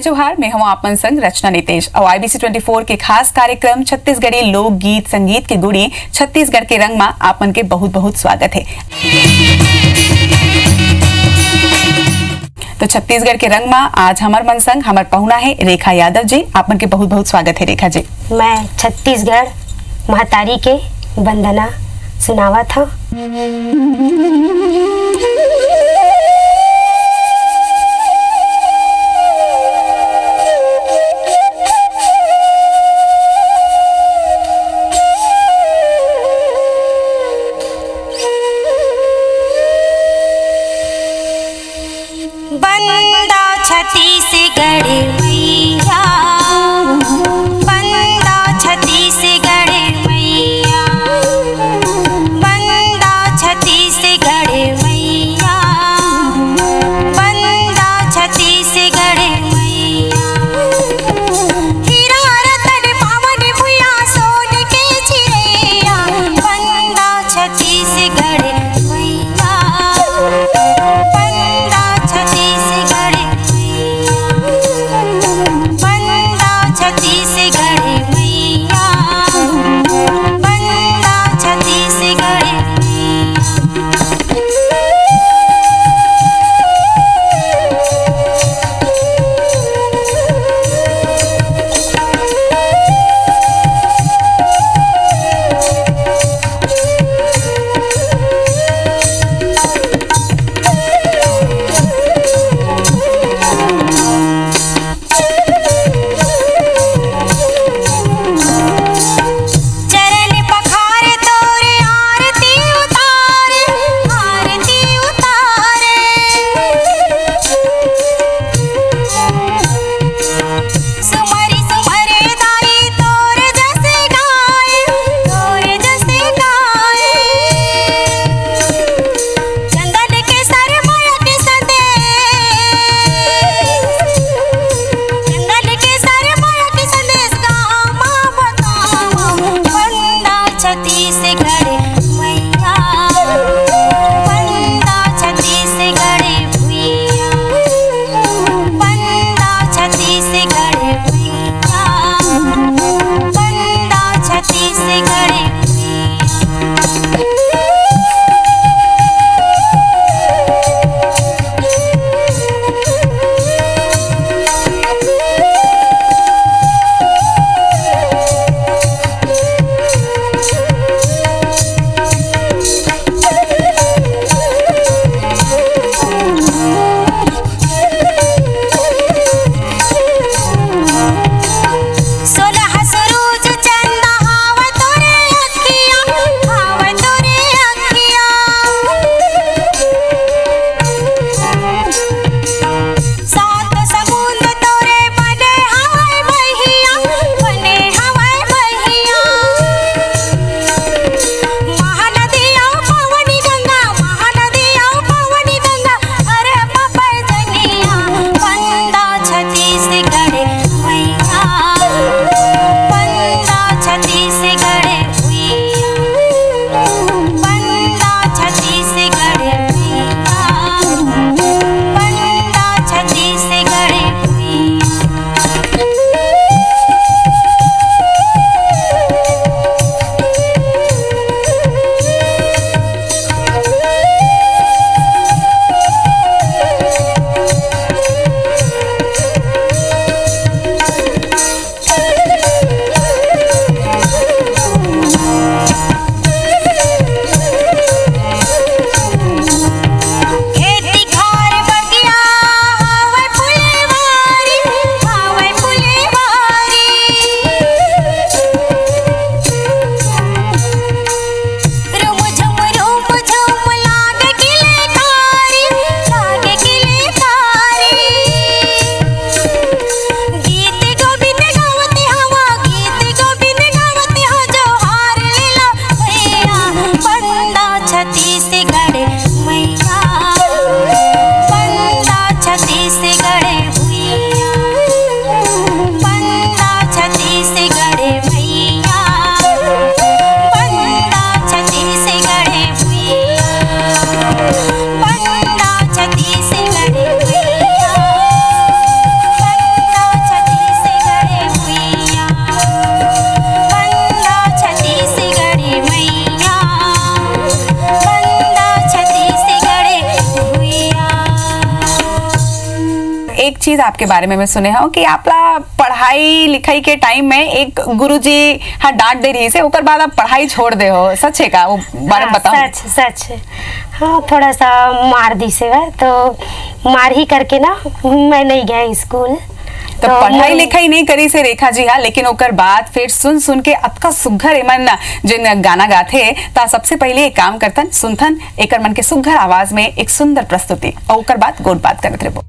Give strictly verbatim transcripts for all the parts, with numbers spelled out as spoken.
जोहार, मैं हूं आप मन संग रचना नितेश। अउ आईबीसी ट्वेंटी फोर के खास कार्यक्रम छत्तीसगढ़ी लोकगीत संगीत के गुड़ी छत्तीसगढ़ के रंग मा आप मन के बहुत बहुत स्वागत हे। तो छत्तीसगढ़ के रंग मा आज हमर मन संग हमर पहुना हे रेखा यादव जी। आप मन के बहुत बहुत स्वागत हे रेखा जी। मैं छत्तीसगढ़ महतारी के वंदना सुनावत हव। बंदा छत्तीसगढ़ मैया, बंदा छत्तीसगढ़ मैया, बंदा छत्तीसगढ़ मैया। आपके बारे में मैं सुने हूँ कि आप ला पढ़ाई लिखाई के टाइम में एक गुरुजी हा डांट दे रहिस हे, ओकर बाद आप पढ़ाई छोड़ दे हो, सच है का? वो बारे में हाँ, बताओ। सच, सच है। हाँ, थोड़ा सा मार दिस हे, तो मार ही करके ना मैं नहीं गया स्कूल। तो तो पढ़ाई मैं लिखाई नहीं करिस हे रेखा जी हा, लेकिन ओकर बाद फिर सुन सुन के अतका सुघर एमन जेन गाना गाथे, ता सबसे पहले एक काम करथन, सुनथन एकर मन के सुघर आवाज में एक सुंदर प्रस्तुति, और ओकर बाद गोठ बात करत रहिबो।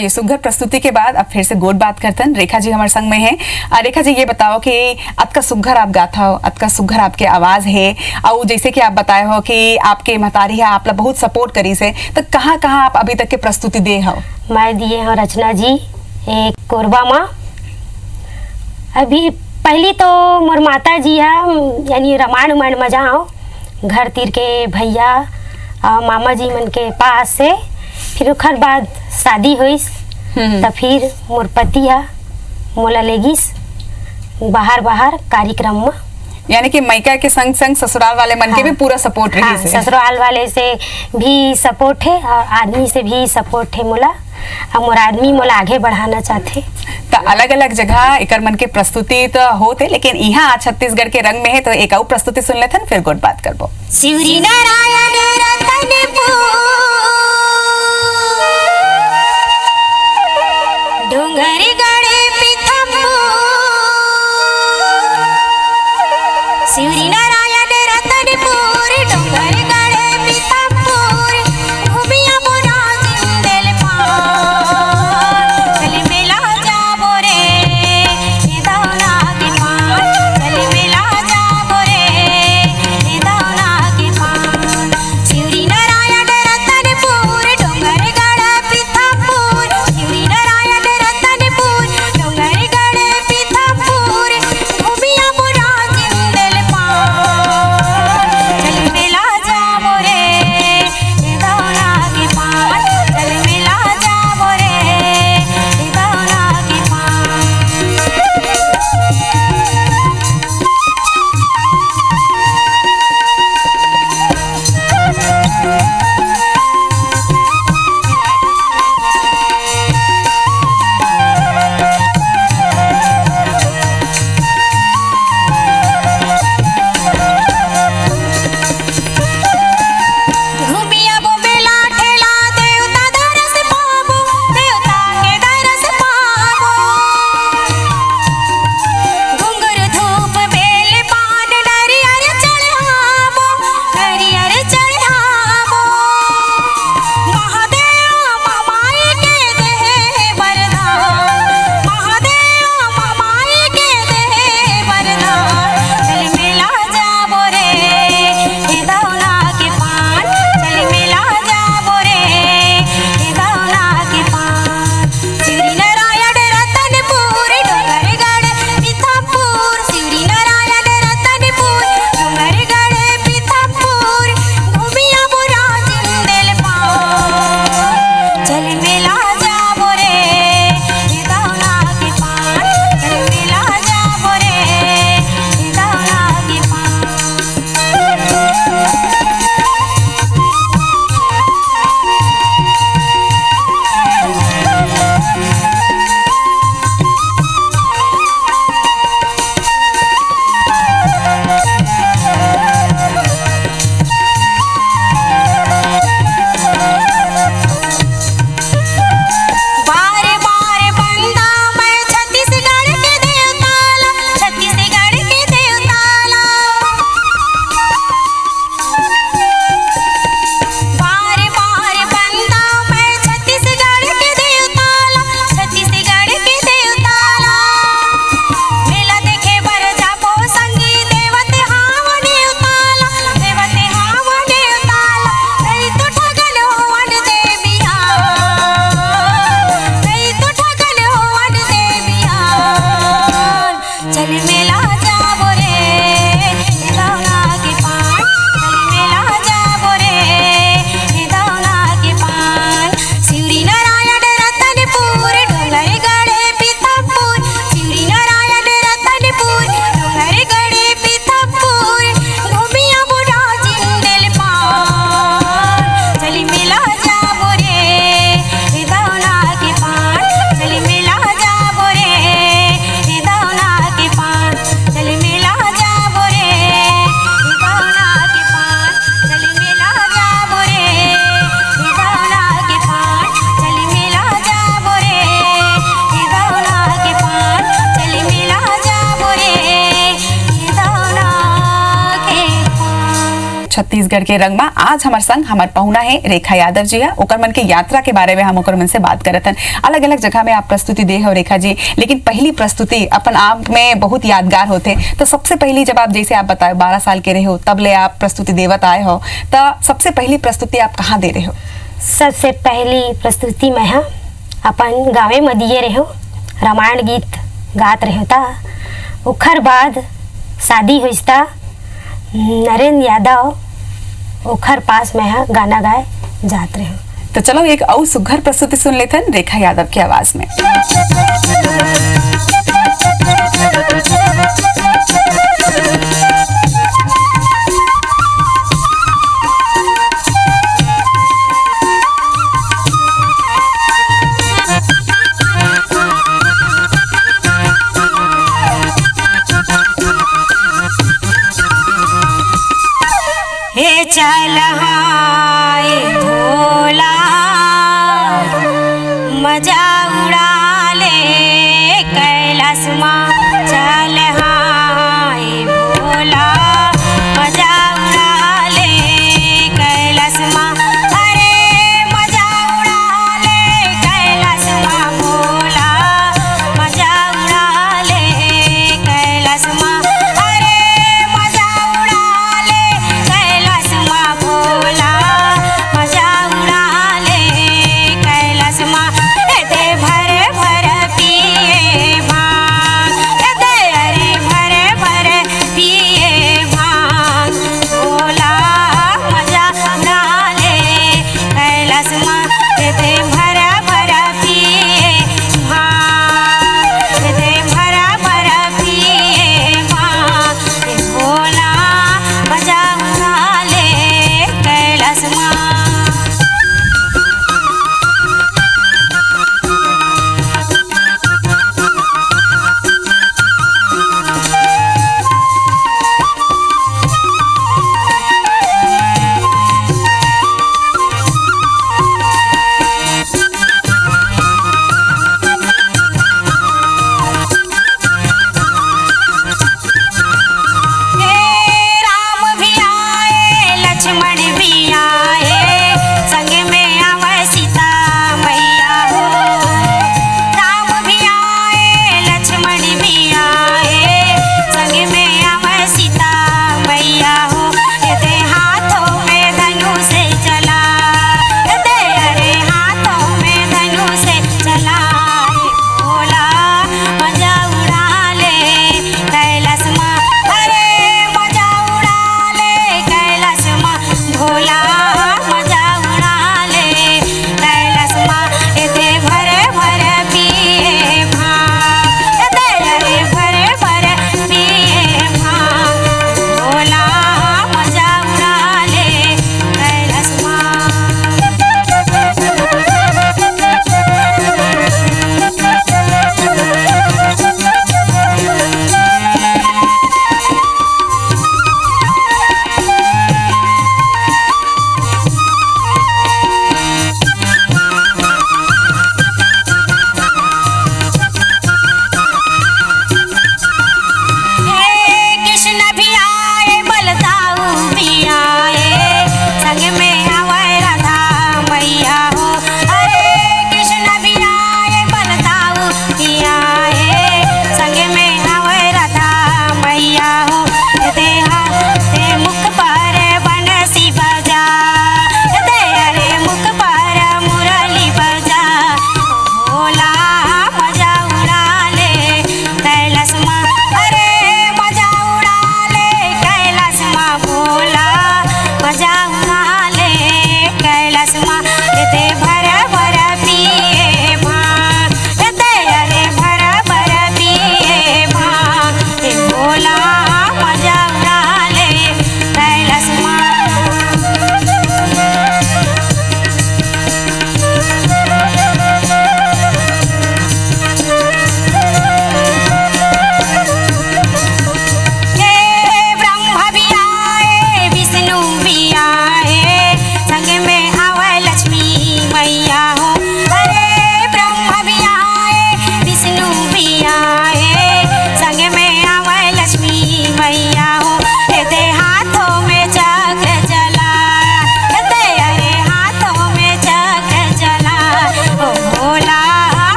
ये सुघर प्रस्तुति के बाद अब फिर से गोठ बात करथन। रेखा जी हमर संग में हे। अ, रेखा जी, ये बताओ कि अतका सुघर आप गात हव, अतका सुघर आपके आवाज हे, अउ जैसे कि आप बताए हो कि आपके महतारी ह आप ला बहुत सपोर्ट करिस हे, त कहाँ-कहाँ आप अभी तक के प्रस्तुति दे हव? मैं दिए हव रचना जी, एक कोरबा मा। अभी पहली तो मोर माता जी ह, यानी रामायण उमायण मा जाओ, घर तीर के भैया अउ मामा जी मन के पास से, फिर ओखर बाद शादी होइस, हम्म। त फिर मोर पति ह मोला लेगिस बाहर बाहर कार्यक्रम मा। यानी कि मइका के संग संग ससुराल वाले मन के हाँ। भी पूरा सपोर्ट हाँ, रहिस हे। ससुराल वाले से भी सपोर्ट हे अउ आदमी से भी सपोर्ट हे मोला, अउ मोर आदमी मोला आगे बढ़ाना चाहथे। त अलग-अलग जगह एकर मन के प्रस्तुति त होत हे, लेकिन इहाँ आज छत्तीसगढ़ के रंग में हे, त एक अउ प्रस्तुति सुन लेथन, फिर गोठ बात करबो। शिवरी नारायण रतनपुर, डोंगरगढ़ पीतमपुर। शिवरी नारायण रतनपुर, डोंगरगढ़ पीतमपुर। घूमिया मोरा जिंदल पान, चल मेला जाबो रे, ये दौना के पान। चल मेला जाबो रे, ये दौना के पान। शिवरी नारायण रतनपुर, डोंगरगढ़ पीतमपुर। शिवरी नारायण रतनपुर, छत्तीसगढ़ के रंग मा आज हमर संग हमर पहुना हे रेखा यादव जी ह। ओकर मन के यात्रा के बारे में हम ओकर मन से बात करत हन। अलग-अलग जगह में आप प्रस्तुति दे हो रेखा जी, लेकिन पहली प्रस्तुति अपन आप में बहुत यादगार होथे। तो सबसे पहली जब आप, जैसे आप बताए, बारह साल के रहे हो, तब ले आप प्रस्तुति देवत आए हो, तो सबसे पहली प्रस्तुति आप कहाँ दे रहे हो? सबसे पहली प्रस्तुति मैं ह अपन गाँवे म दिए रहे हो, रामायण गीत गात रहे हो। ता ओखर बाद शादी होइस ता नरेंद्र यादव, ओखर पास मैं ह गाना गाए जात रहे हो। तो चलो, एक अउ सुघर प्रस्तुति सुन लेथन रेखा यादव के आवाज में। हे चल हाय भोला, मजा उड़ा ले कैलाश मा। चल हाय भोला, मजा उड़ा ले कैलाश मा। अरे मजा उड़ा ले कैलाश मा भोला, मजा उड़ा ले कैलाश मा। अरे मजा उड़ा ले कैलाश मा भोला, मजा उड़ा ले कैलाश मा। ए दे भर भर पिए भांग,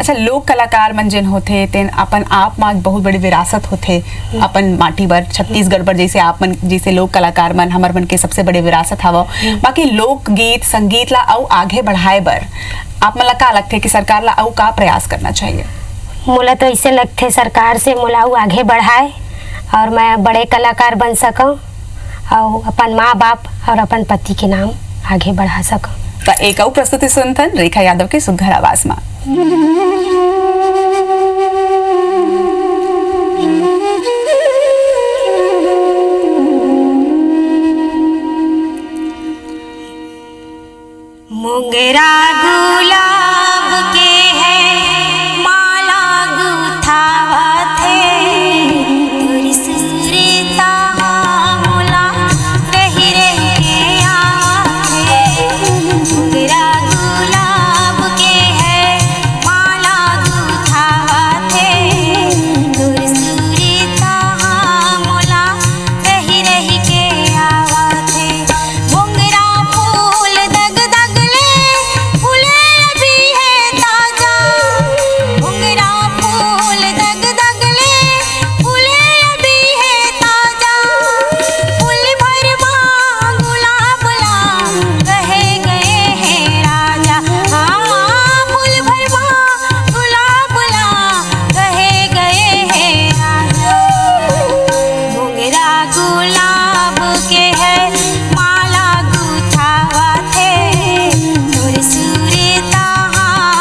अच्छा, लोक कलाकार मन जेन होथे, तेन अपन आप मा बहुत बड़े विरासत होथे, हम्म। अपन माटी बर, छत्तीसगढ़ बर, जैसे आप मन, जैसे लोक कलाकार मन, हमर मन के सबसे बड़े विरासत हवव। हम्म। बाकी लोकगीत, संगीत ला अउ आगे बढ़ाए बर आप मन ला का लगथे कि सरकार ला अउ का प्रयास करना चाहिए? मोला तो ऐसे लगथे, सरकार से मोला अउ आगे बढ़ाए और मैं बड़े कलाकार बन सकूं। अउ अपन माँ बाप और अपन पति के नाम आगे बढ़ा सकूं। त एक अउ प्रस्तुति सुनथन रेखा यादव के सुघर आवाज मा। मोंगरा गुलाब के है माला गुथावत हे, तोर सुरता मोला रहि रहि के आवत हे। मोंगरा गुलाब के है माला गुथावत हे, तोर सुरता मोला रहि रहि के आवत हे। मोंगरा फूल दग दग ले फूले अभी है ताजा। मोंगरा फूल दग दग ले फूले अभी है ताजा। फूल भर मा गुलाब ला कहे गए हैं राजा। हाँ, फूल भर मा गुलाब ला कहे गए हैं राजा। मोंगरा गुलाब के है माला गुथावत हे, तोर सुरता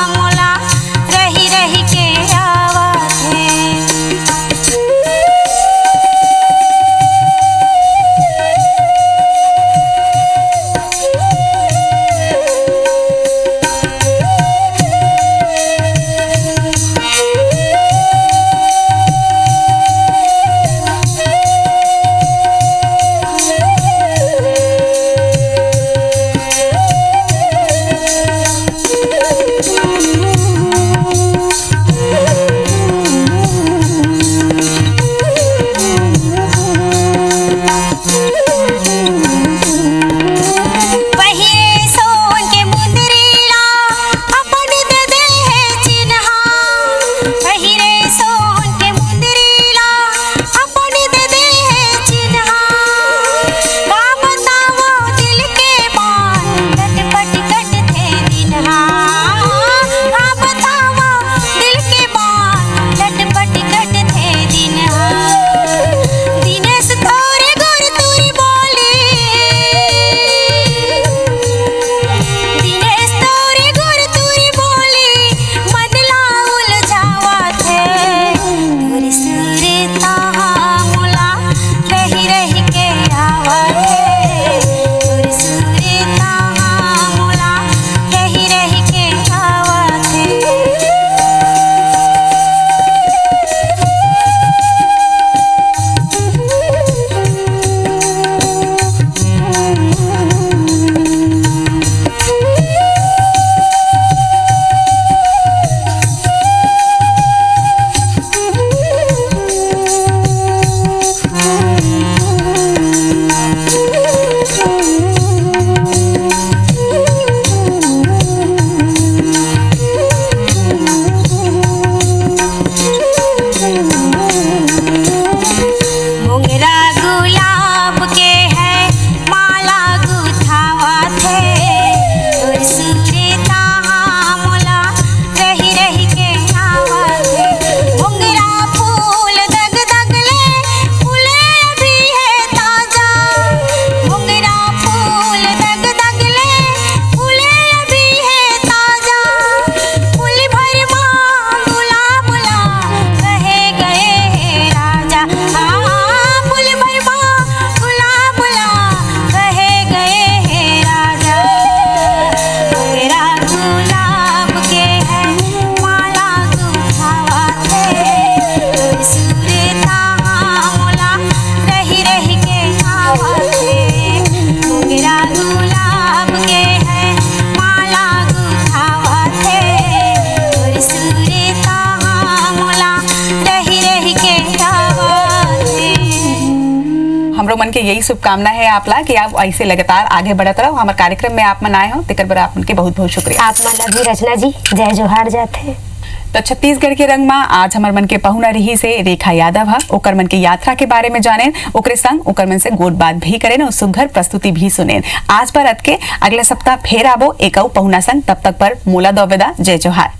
मोला रहि रहि के आवत हे। पहिरे सोन के मुंदरी ला अपन दे दे हे चिन्हा। पहिरे सोन के मुंदरी ला अपन दे दे हे चिन्हा। का बतावो दिल के बात, लटपट कटथे दिनहा। का बतावो दिल के बात, लटपट कटथे दिनहा। दिनेश तोरे गुर तुरी बोली, दिनेश तोरे गुर तुरी बोली, मन ला उलझावत हे। तोर सुरता मोला रहि रहि के आवत हे, तोर सुरता मोला रहि रहि के आवत हे। मोंगरा गुलाब के है माला गुथावत हे, तोर सुरता मोला रहि रहि के आवत हे। मोंगरा फूल दग दग ले फूले अभी है ताजा। मोंगरा फूल दग दग ले फूले अभी है ताजा। फूल भर मा गुलाब ला कहे गए हे राजा। हाँ, फूल भर मा गुलाब ला कहे गए हे राजा। मोंगरा गुलाब के है माला गुथावत हे, तोर सुरता मोला रहि रहि के आवत हे। मोंगरा गुलाब के है माला गुथावत हे, तोर सुरता मोला रहि रहि के आवत हे। हमरो मन के यही शुभकामना है आप ला कि आप ऐसे लगातार आगे बढ़त रहो। हमर कार्यक्रम में आप मन आए हो, तेकर बर आप मन के बहुत बहुत शुक्रिया। आप मन ला भी रचना जी, जय जोहार जाथे। तो छत्तीसगढ़ के रंग मा आज हमर मन के पहुना रहिस हे रेखा यादव ह। ओकर मन के यात्रा के बारे में जानेन, ओकरे संग ओकर मन से गोठ बात भी करेन अउ सुघर प्रस्तुति भी सुनेन। आज बर अतके, अगले सप्ताह फेर आबो एक अउ पहुना संग। तब तक बर मोला दव बिदा, जय जोहार।